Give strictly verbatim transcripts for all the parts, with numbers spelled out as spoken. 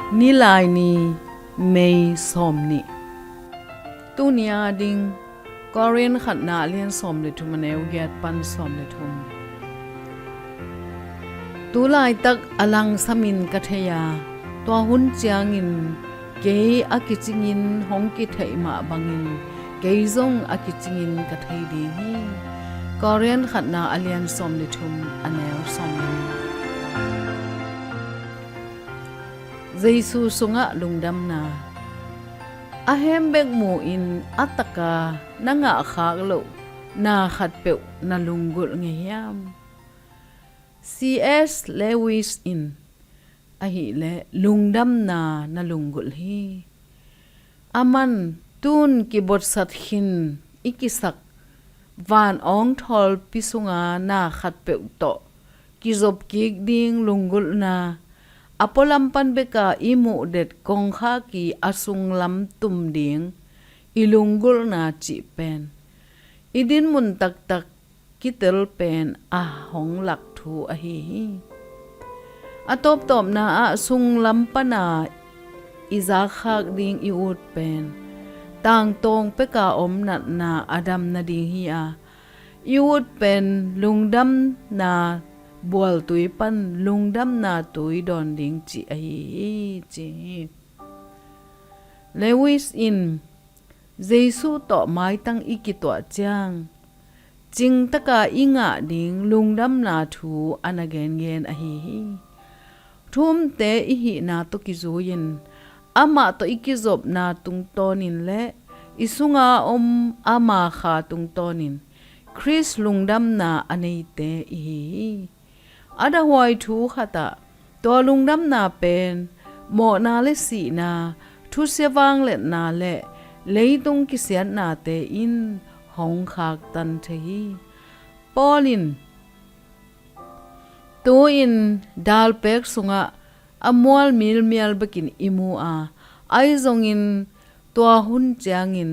Nilaini, May sawmnih. Tuni a ding, Korin khatna a lian sawm le thum, a neu giat pan sawm le thum. Tu laitak a langsamin ka thei a, tua hun ciangin kei a kicingin hong kitheih mah bangin kei zong a kicingin ka thei ding hi. Korin khatna a lian sawm le thum, a neu sawm le nih. Jesu sungah lungdamna. A hem bek mu-in a taka na ngahkhak loh na khatpeuh na lunggulh ngei hiam? C S Lewis in ahileh lungdamna na lunggulh hi. Aman tun kibotsat khin i kisak van awngthawlpi sunga na khatpeuh tawh kizop kik ding lunggulhna, a pualam pan beka i muhdet kongkhak i a sunglam tum ding i lunggulhna cih pen i dinmun taktak kitel pen a hong lak thu ahi hi. A tawptawpna ah sunglam pana i zakkhak ding i ut pen tangtawng peka om natna a dam nading hi a, i ut pen lungdamna bualtui pan lungdamna tui dawn ding cih ahi hi, ci hi. Lewis in Jesu tawh maitang i kituah ciang cingtaka i ngah ding lungdamna thu a na gengen ahi hi. Thu umte i hihna tawh kizui-in amah tawh i kizopna tungtawnin le i sunga om ama kha tungtawnin Khrist lungdamna a neite i hi hi. A dahuai thu khatah tua lungdamna pen mawhna le sihna, thusia vangliatna le leitung kisiatnate in hong khaktan thei hi. Paul in tu-in dalpek sungah a mual milmial bekin i mu a, ahi zongin tua hun ciangin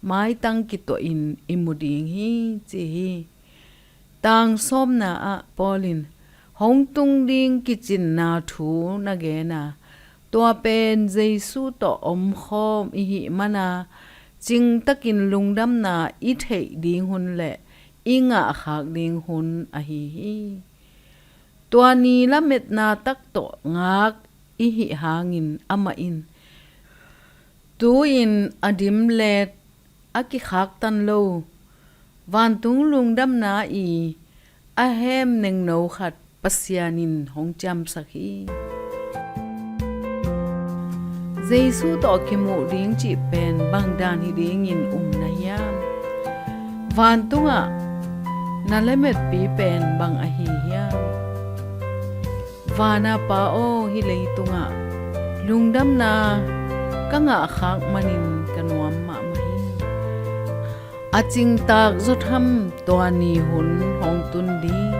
maitang kituahin i mu ding hi, ci hi. Tang sawmna ah Paul in hong tung ding kicinna thu na gen a, tua pen Jesu tawh omkhawm i hih mana cingtakin lungdamna i theih ding hun le i ngahkhak ding hun ahi hi. Tua ni lametna tak tawh ngak i hih hangin amah in tu-in a dimlet a kikhaktan lo vantung lungdamna i a hem nengno khat Pasian in hong ciamsak hi. Jesu tawh kimuh ding cih pen bang dan hi dingin um na hiam? Vantungah na lametpi pen bang ahi hiam? Vana Pa aw, hih leitungah lungdamna ka ngahkhak manin ka nuam mahmah hi. A cingtak zawtham tua ni hun hong tun ding